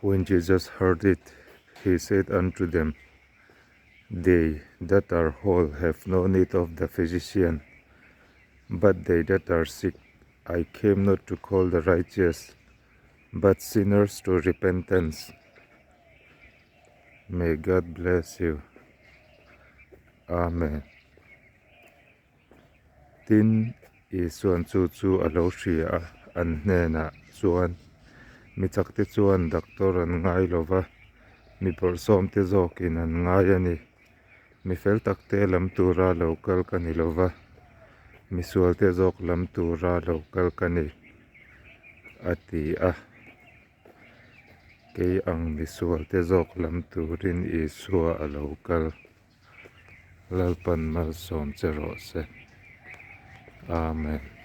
When Jesus heard it, he said unto them, They that are whole have no need of the physician, but they that are sick. I came not to call the righteous, but sinners to repentance. May God bless you. Amen. Tin, Isuan chu chu a lo hria a, an hnenah chuan, Mi chakte chuan doctor an ngai lo va, mi bawrhsawmte zawkin an ngai a ni. Mi fel takte lam tura lo kal ka ni lo va, mi sualte zawk lam tura lo kal ka ni, a ti a. Kei ang mi sualte zawk lam turin Isua a lo kal. Lalpan malsawm che rawh se. Amen.